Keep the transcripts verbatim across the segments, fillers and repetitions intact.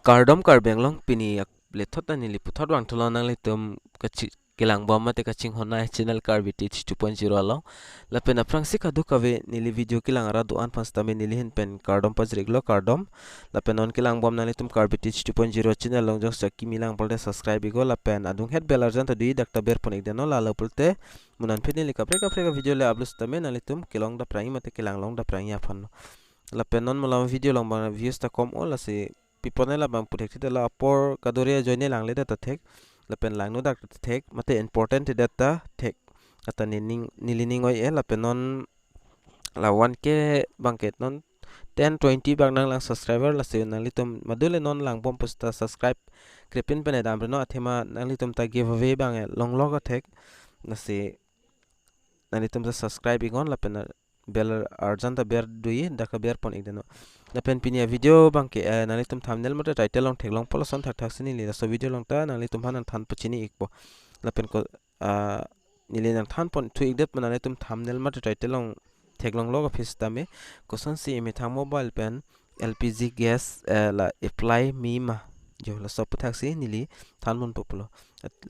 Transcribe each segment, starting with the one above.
Kardom Karbi Anglong, pini ak-, lethot ta neli puthot vangthulo nanglitum kachi-, kelangbom mate kachinghon ai channel Karbi Teach two point zero along. Lapen aphrangsi kadokave neli video kelang arat do-an aphan sitame neli ahin pen kardom pajir-iklo, kardom. Lapen non kelangbom nanglitum Karbi Teach two point zero channel along jongsi akimi lang pulote subscribe iknon, lapen adunghet bell arjan ta do-ik, dak ta berpon-ik detnon, lalo pulote mo-an aphi neli kaprek kaprek a-video le upload sitame nanglitum kelong dapprang-ik mate kelang long dapprang-ik aphan. Lapen non malom video along abang views ta kom-o, lasi pi apot ne labang pu thekthedetlo, apor kadokave ajoine langledet ta thek, lapen langnodak ta thek, mate important thedet ta thek. Ata nening, neli ning oi-e, lapen non la one K abangke non ten twenty abang nanglang subscriber, lasi nanglitum madule non langbom pusita subscribe krepin pen edam reno, athema nanglitum ta giveaway abang longlok athek, lasi nanglitum ta subscribe iknon, lapen bell arjan ta ber do-ik, dak ta berpon-ik detnon. Lapen pini a-video abangke, eh, nanglitum thumbnail mate title along theklongpo, lason thakthaksi neli laso video along ta nanglitum aphan nangthan pachini-ikpo. Lapen ko, ah, neli nangthan ponthu-ik det ma nanglitum thumbnail mate title along theklonglok aphi sitame, kosonsi emethang mobile pen L P G gas, eh, la apply me ma, jo laso aphuthaksi neli thanponpo pulo.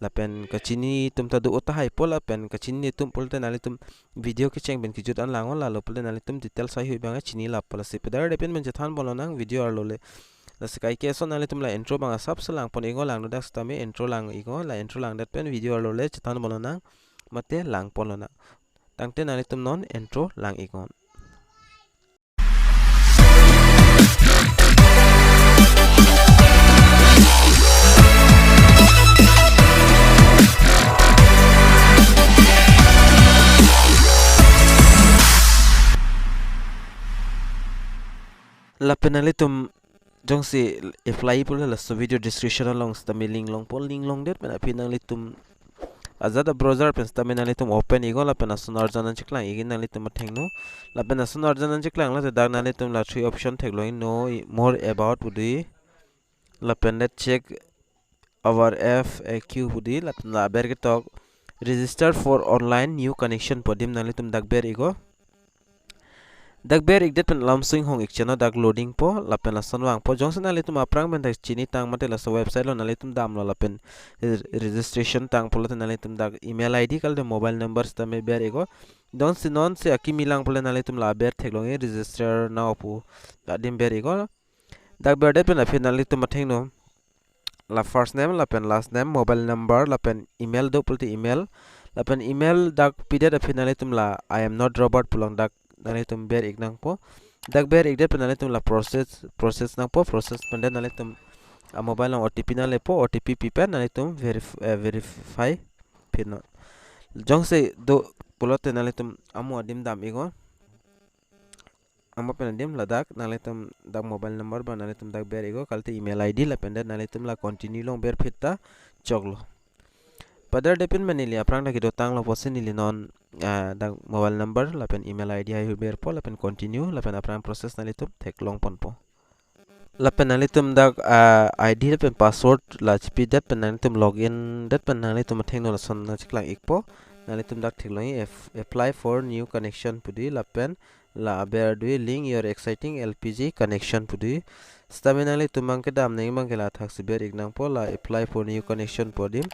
Lapen kachini atum ta do-o tahai po, lapen kachini atum pulote nanglitum video kecheng pen kejut an langnon, lalo pulote nanglitum details haihui abang chini lappo, lasi pudar depin pen chethanpon lonang video arlo le. Lasi kaike ason nanglitum la intro abang asapso langpon-iknon, langnodak sitame intro lang-iknon, la intro langdet pen video arlo le chethanpon lonang mate langpon lonang. Tangte nanglitum non intro lang-iknon. Lapen nanglitum jongsi apply pulo laso video description along sitame link longpo, link longdet pen aphi nanglitum ajat a-browser pen sitame nanglitum open-iknon, lapen ason arjan nangcheklang-ikji nanglitum athengno. Lapen ason arjan nangcheklang lote dak nanglitum la three option theklong, know more about pu do-ik, lapen let's check our F A Q pu do-ik, lapen la aber ketok register for online new connection pu adim, nanglitum dak ber-iknon. Dak ber-ikdet pen alam sing hong-ik chenlo, dak loading po, lapen lason vangpo. Jongsi nanglitum aphrang pen dak chinitang mate laso website along nanglitum damlo lapen re-, registration tang pulote nanglitum dak email I D kalite mobile number sitame ber-iknon. Jongsi nonsi akimi lang pulote nanglitum la aber theklong-ik, register now pu adim ber-iknon. Dak berdet pen aphi nanglitum athengno la first name lapen last name, mobile number lapen email do pulote email, lapen email dak pidet aphi nanglitum la I am not robot pu along dak nanglitum ber-ik nangpo. Dak ber-ikdet pen nanglitum la process, process nangpo, process pen det nanglitum a-mobile along O T P nanglepo, O T P pi pen nanglitum verif-, eh, verify pinnon. Jongsi do pulote nanglitum amo adim dam-iknon. Amo pen adim ladak nanglitum dak mobile number abang nanglitum dak ber-iknon, kalite email I D, lapen det nanglitum la continue along berphit ta choklo. Pudar depin pen neli aphrang dak kedotanglo pusi neli non, ah, dak mobile number lapen email I D haihui berpo, lapen continue, lapen aphrang process nanglitum theklongponpo. Lapen nanglitum dak, ah, I D lapen password la chipidet pen nanglitum login det pen nanglitum athengno lason nangcheklang-ikpo. Nanglitum dak theklong-ik ap-, apply for new connection pu do-ik, lapen la aber do-ik link your existing L P G connection pu do-ik. Sitame nanglitum abang kedam nangji abangke la thaksi ber-ik nangpo, la apply for new connection pu adim.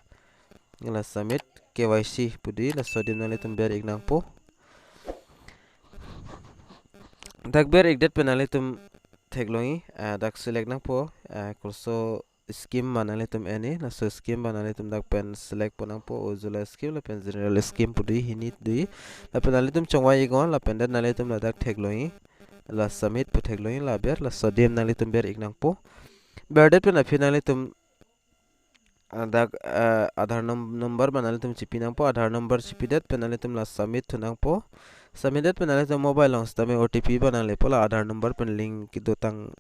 La submit K Y C pu do-ik, laso adim nanglitum ber-ik nangpo. Dak ber-ikdet pen nanglitum theklong-ik, ah, dak select nangpo, ah, koso scheme ma nanglitum en-ik, laso scheme abang nanglitum dak pen select pon nangpo, Ujjwala scheme lapen general scheme pu do-ik, hini do-ik. Lapen nanglitum chongvai-iknon, lapen det nanglitum ladak theklong-ik, la submit pu theklong-ik, la aber, laso adim nanglitum ber-ik nangpo. Berdet pen aphi nanglitum, ah, dak, ah, Aadhaar num-, number abang nanglitum chipi nangpo, Aadhaar number chipidet pen nanglitum la submit thu nangpo. Submit det pen nanglitum mobile along sitame O T P abang nanglepo, la Aadhaar number pen link kedotang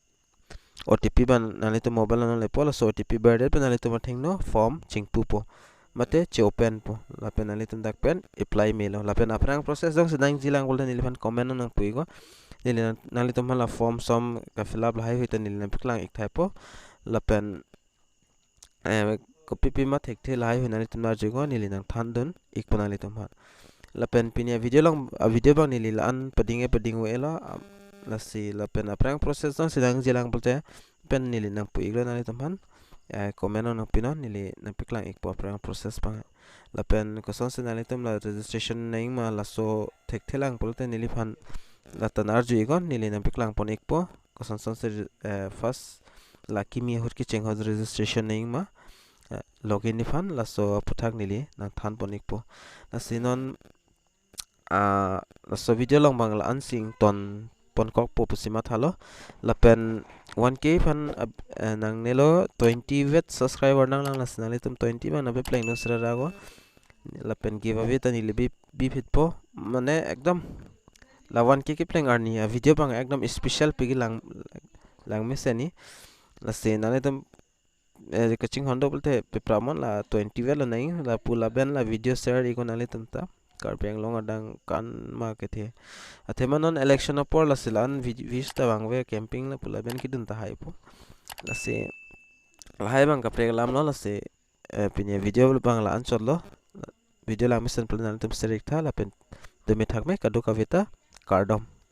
O T P abang nanglitum mobile along nanglepo, laso O T P berdet pen nanglitum athengno form chingpupo mate che-openpo, lapen nanglitum dak pen apply melo. Lapen aphrang process jongsi nangji lang pulote neliphan comment along nangpu-iknon. Neli nang, nanglitum aphan la form som ka-fill up lahaihui ta neli nangpeklang-ik thaipo. Lapen, eh, kopipi ma thekthe lahaihui nanglitum nang-arju-iknon, neli nangthandun-ikpo nanglitum aphan. Lapen pini a-video along, a-video abang neli la-an pading-e pading-o-elo, am, lasi lapen aphrang process jongsi nangji lang pulote pen neli nangpu-iklo nanglitum aphan. Eh, comment along nangpinon, neli nangpaklang-ikpo aphrang process abang. Lapen kosonsi nanglitum la registration nangji ma laso thekthelang pulote neliphan lata nang-arju-iknon, neli nangpaklangpon-ikpo. Kosonsonsi, eh, first la kimi ahut kecheng ahut registration nangji ma, eh, login aphan laso aphuthak neli nangthanpon-ikpo. Lasi non, ah, laso video along abang la-an si ingtonponkokpo pusi mathalo. Lapen one K aphan ab-, eh, nangnelo, twenty vet subscriber nanglang, lasi nanglitum twenty abang nangpaplengdun srara ko. Lapen giveaway ta neli bi, biphitpo. Mane ekdom la one K kepleng arni avideo abang ekdom special pik lang, langmesen ni. Lasi nanglitum, eh, kachinghon do pulote pepramon, la twenty vet lo nangji, lapu lapen la video share-iknon nanglitum ta. Karbi Anglong adang kan ma kethe. Athema non election apor, lasi la-an vi-, views ta vangve, campaign lapu lapen kedun tahai po. Lasi lahai abang kaprek alamlo, lasi, eh, pini video abang la-anchotlo. Video langmesen pulote nanglitum share-iktha lapen dome thakme kadokave ta, kardom.